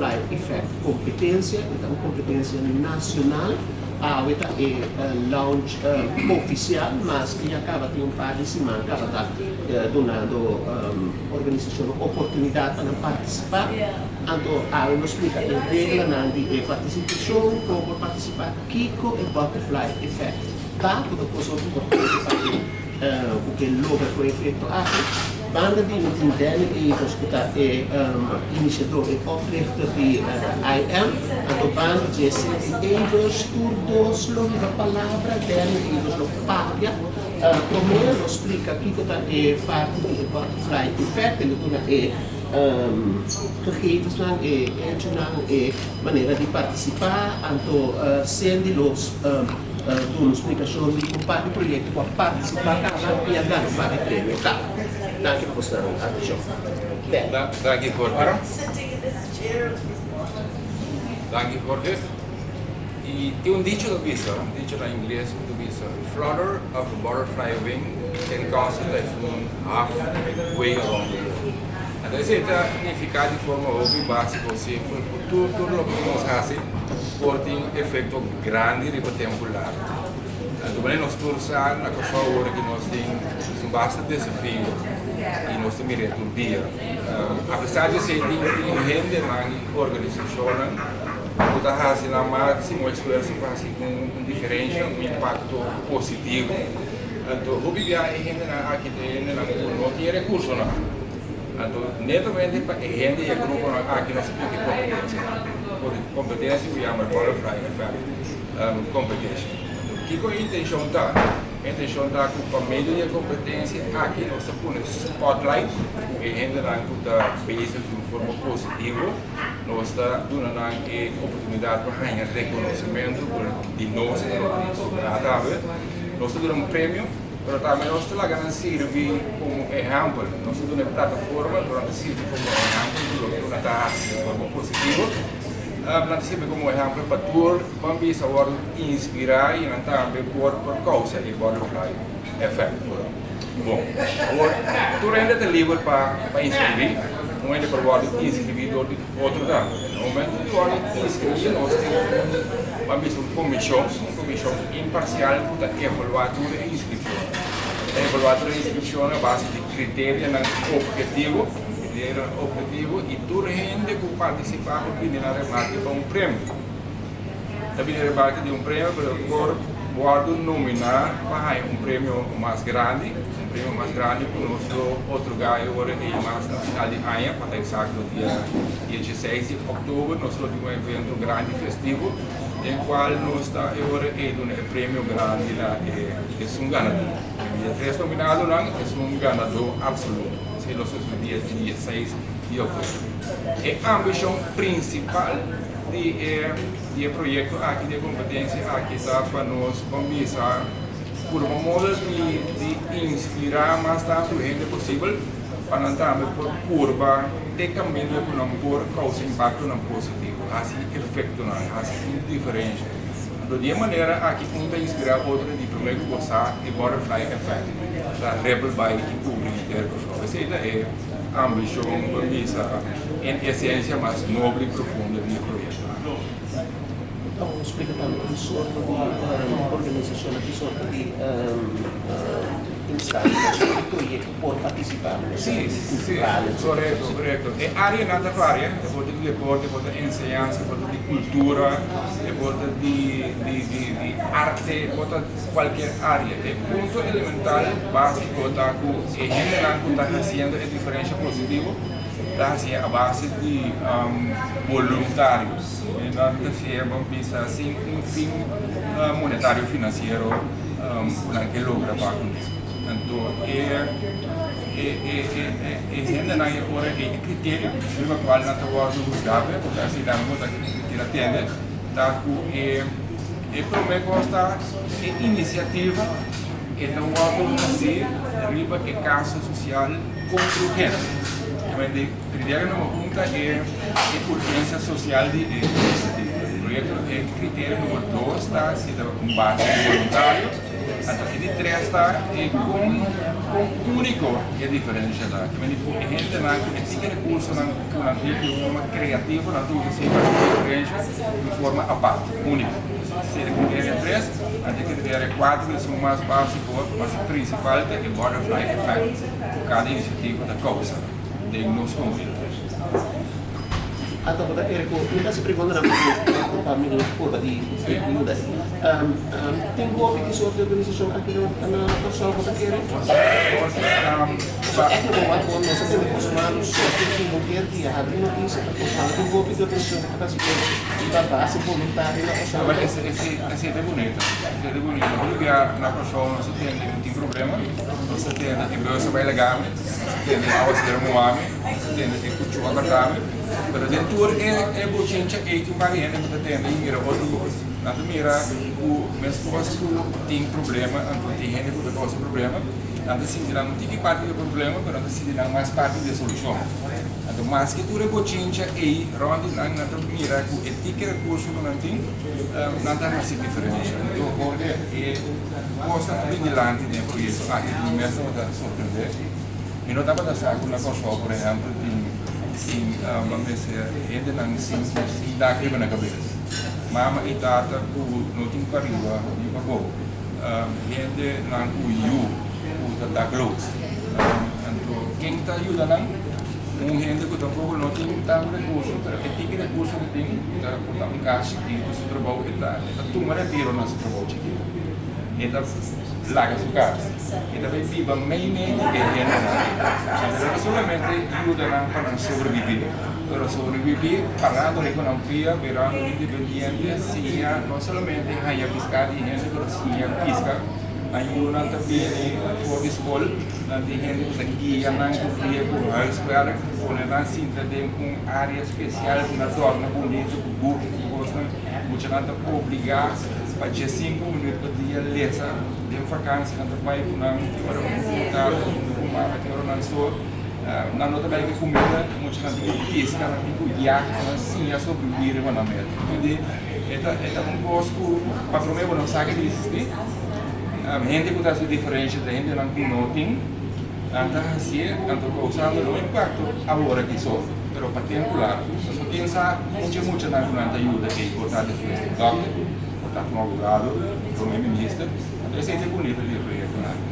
Butterfly Effect Competencia, e ta un competencia nacional. Awe ta e launch oficial, maske ya caba tin un par di siman caba ta dunando organisacionnan oportunidad pa nan participa. Anto awe nos splica e reglanan di e participacion, con por participa, kico e Butterfly Effect ta, cu ta cos hopi importante pa e cu ke logra cu e efecto aki. Banda di mi tin Danny Evers cu ta e iniciador, e oprichter di IM. Anto banda dje Cindy Evers, tur dos lo hiba palabra, Danny Evers lo papia. Prome lo splica kico ta e parti di e butterfly effect, e lo duna e gegevensnan, e hechonan, e manera di participa. Anto Cindy lo Duna un splikashon di un par di proyekto ku a partisipá kaba i a gana un par di premio kaba. Danki pa boso atenshon. Ben. Danki Jorge. Danki Jorge. I tin un dicho ta bisa, un dicho na ingles ku ta bisa, Flutter of a butterfly wing can cause a typhoon half way around the world. Anto esei ta nifiká di forma hopi básiko, simpel, ku tur tur loke ku nos hasi por tin efekto grandi riba tempu largu. Anto manera nos tur sa na Kòrsou awor aki nos tin un basta desafio i nos ta mira e tur dia. Apesar di esei tin tin hendenan i organisashonnan ku ta hasi nan máksimo esfuerso pa hasi un diferensha, un impakto positivo. Anto hopi bia e hendenan aki ta e hendenan ku no tin e rekursonan. Anto netamente pa e hende i e gruponan aki nos a pidi kompetensia. Kompetensia ku yama Butterfly Effect Competition. Anto kiko e intenshon ta? E intenshon ta ku pa medio di e kompetensia aki nos ta pone spotlight ku e hendenan ku ta bezig di un forma positivo. Nos ta duna nan e oportunidat pa haña rekonosementu di nos i di sosedad tambe. Nos ta duna un premio, pero tambe nos ta laga nan sirbi komo ehèmpel. Nos ta duna e plataforma, pero nan ta sirbi komo ehèmpel di loke nan ta hasi di forma positivo. Nan ta sirbi komo ehèmpel pa tur ban bisa wòrdu inspirá i nan tambe por por kousa e butterfly effect. Bon, awor tur hende ta liber pa pa inskribí. Un hende por wòrdu inskribí dor di otro tambe. Na momento di wòrdu inskribí nos tin un, ban bisa un komishon, un komishon imparsial ku ta evaluá tur e inskripshonnan. Ta evaluá tur e inskripshonnan a base di kriterionan ophetivo, kriterionan ophetivo i tur hende ku partisipá por bini na remake pa un premio. Ta bini rebalke di un premio pero por wordo nomina pa haña un premio mas grandi, un premio mas grandi ku nos lo otorga e ora ei mas na final di aña, pa ta eksakto dia dieseis di oktober nos lo tin un evento grandi festivo den kual nos ta e ora ei duna e premio grandi na esun ganadó. Di e tres nominadonan esun ganadó absoluto. Esei lo sosode dia dieseis di oktober. E ambishon prinsipal di e di e proyekto aki, di e kompetensia aki ta pa nos ban bisa purba modo di di inspirá mas tantu hende posibel pa nan tambe por purba te kaminda ku nan por kousa impaktonan positivo, hasi efektonan, hasi un diferensha. Anto di e manera aki un ta inspirá otro di promé ku bo sa e butterfly effect ta ripple bai i kubri henter Kòrsou. Esei ta e ambishon pa bisa en esencia mas noble y profundo di e proyecto aki. Bo splica tambe ki sorto di organisacionnan, ki sorto di instancianan, ki sorto di proyecto por participa? Si, si, corecto, corecto. E areanan ta varia, e por ta di deporte, e por ta enseñansa, e por ta di cultura, e por ta di di arte, e por ta cualkier area. E punto elemental basico ta cu e hendenan cu ta haciendo e diferencia positivo ta hacié a base di boluntario. Nan ta hacié, ban bisa, sin un fin monetario financiero cu nan ke logra pa cuné. Anto e e hendenan e ora ei e criterio riba cual nan ta wordo huzga, porque asina nan bo ta tira tende, ta cu e e prome cos ta e iniciativa e ta wordo haci riba e caso social con urgencia. Obviamente criterio number un ta e urgencia social di e iniciativa. Proyecto e criterio number dos ta si ta un base di voluntario. Anto e di tres ta e kon kon úniko e diferensha ta. Ke mende ku e hendenan ku e tiki rekursonan ku nan tin di un forma kreativo nan ta usa esei pa hasi diferensha di un forma apart, úniko. Esei ta kriteria tres. Anto e kriteria kuater ku esun mas básiko, mas prinsipal ta e butterfly effect ku kada inisiativa ta kousa den nos komunidat. Anto bo ta kere ku mi ta hasi preguntanan ku pa mi purba di yuda. Tin hopi di sorti organisashon aki na Kòrsou bo ta kere? Pasobra èk no bo wak bo nos a tende kos malu so tin henter dia habri notisia ta kos malu. Tin hopi di organisashon ku ta hasi kos riba base boluntario na Kòrsou. Awor esei ta bunita, esei ta bunita. Hopi bia na Kòrsou nos a tende ku tin problema, nos a tende e bus a bai laga mi, nos a tende e awa sera muha mi, nos a tende e kuchu a kòrta mi. Pero den tur e bochincha ei tin un par di hende ku ta tende i mira otro kos. Nan ta mira ku meskos ku tin problema, anto tin hende ku ta kousa problema, nan ta sinti nan no tin ki parti di e problema, pero nan ta sinti nan mas parti di e solushon. Anto maske tur e bochincha ei rònt di nan, nan ta mira ku e tiki rekurso ku nan tin, nan ta hasi diferensha. Anto Jorge, e kosnan a bin dilanti den e proyekto aki ku mi mes tabata sorprendé. Mi no tabata sa ku na Kòrsou, por ehèmpel, tin tin ban mester hendenan sin sin dak riba nan kabes. Mama i tata ku no tin pariba ni pabou. Hendenan ku yu ku ta dakloos. Anto ken ta yuda nan? Un hende ku tampoko no tin tantu rekurso, pero e tiki rekurso ku tin ta por ta un kas chikitu, su trabou e ta e ta tuma retiro na su trabou chikitu. E ta laga su kas. E ta bai biba meimei di e hendenan ei. Anto no ta solamente yuda nan pa nan sobrebibí, pero sobrebibí parando riba nan pia, birando independiente, siña no solamente haña piská di hende, pero siña piska. Nan yunan ta bini for di skol, nan tin hende ku ta guia nan ku guia ku huiswerk, pone nan sinta den un área spesial ku nan dòrna bunito ku buki ku kosnan. Muchanan ta obligá pa diesinku minüt pa dia lesa. Den vakansi nan ta bai ku nan tin ora ku tata huntu ku mama, tin ora nan so. Nan no ta bai ku kumida, muchanan tin ku piska, nan tin ku yag pa nan siña sobrevivi riba nan mes. Kundi e ta e ta un kos ku pa promé bo no sa ke ta eksistí. Hende ku ta hasi diferensha ta hendenan ku no tin, nan ta hasié, anto kousando no impakto awor aki so, pero pa tempu largu. Pasobra piensa mucha e muchanan ku nan ta yuda ei por ta despues un dòkter, por ta un abogado, prome minister, anto esei ta e bunita di e proyektonan aki.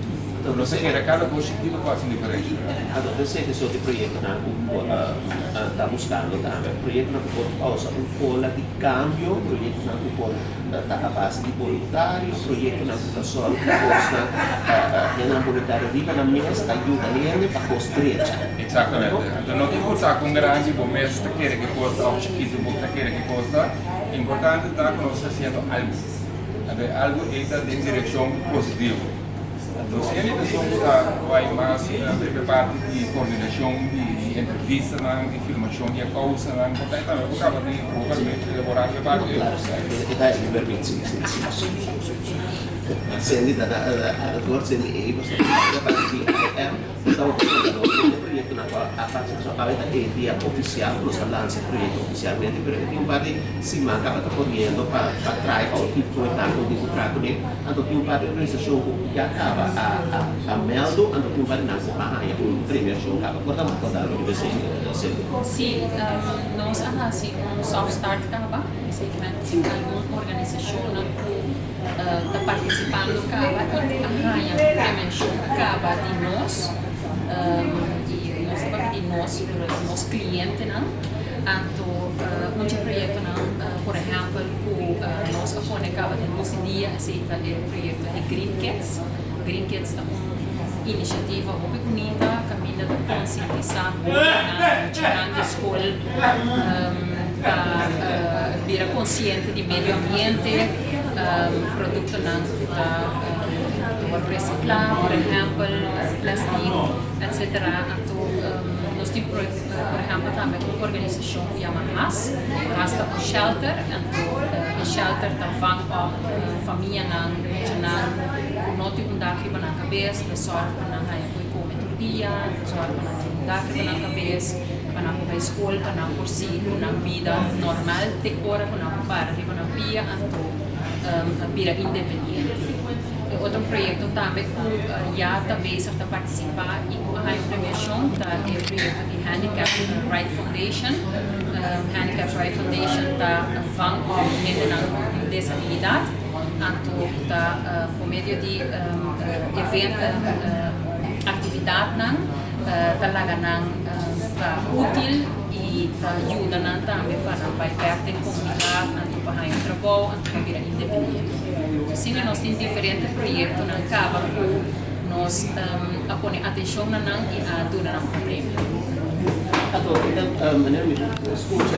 Nos a kere kada kos chikito ku hasi un diferensha. Anto esei ta e sorti proyektonan ku bo ta buskando tambe, proyektonan ku por kousa un ola di kambio, proyektonan ku por ta a base di boluntario, proyektonan ku ta sòru ku kosnan hendenan boluntario riba nan mes ta yuda hende pa kos drecha. Eksaktamente. Anto no ta importá kon grandi bo mes ta kere ku kos ta òf chikito bo ta kere ku kos ta. Importante ta ku nos ta hasiendo algu. Anto e algu ei ta den direkshon positivo. Anto si e persona ku ta bai mas riba e parti di koordinashon di entrevistanan, di filmashon di e kousanan, por ta e tambe por kaba di vokalmente elaborá riba e parti ei. E ta e permit, si, si, si, si. Cindy ta na antwoord, Cindy Evers ta riba e parti di IM. Nos tabata konta nos den e proyektonan ku a pasa pasobra awe ta e dia ofisial ku nos ta lansa e proyekto ofisialmente pero e tin un par di siman kaba ta koriendo pa pa try out ki ku e tantu di ku traha kuné anto tin un par di organisashon ku ya kaba a a a mèldu anto tin un par di nan ku a haña un premiashon kaba por tabata konta algu riba esei Cindy? Sí, nos a hasi un soft start kaba, esei ki men tin algun organisashonnan ku ta partisipando kaba i a haña prevenshon kaba di nos i nos ta papia di nos pero nos klientenan anto un dje proyektonan por ehèmpel ku nos a pone kaba den lus di dia esei ta e proyekto di Green Kids. Green Kids ta un inisiativa hopi bunita kaminda ta konsientisá hobennan, muchanan di skol pa bira konsiente di medio ambiente, produktonan ku ta wòrdu resiklá, por ehèmpel plèstik etsetera. Anto nos tin por ehèmpel tambe un organisashon ku yama has. Has ta un shelter, anto e shelter ta vang òp famianan, muchanan ku no tin un dak riba nan kabes, ta sòru pa nan haña ku e kome tur dia, ta sòru pa nan tin un dak riba nan kabes. Pa nan por bai skol, pa nan por sigui ku nan bida normal te ora ku nan por para riba nan pia anto bira independiente. E otro proyecto tambe cu ya ta bezig ta participa y cu a haya premiacion ta e proyecto di Handicap Right Foundation. Handicap Right Foundation ta vang op hendenan cu desabilidad, anto ta por medio di event actividadnan ta laga nan ta util y ta yuda nan tambe pa nan bay bek den comunidad, anto pa haya un trabou, anto pa bira independiente. Asina nos tin diferente proyectonan caba cu nos a pone atencion na nan y a duna nan un premio. Anto, manera mi ta scucha.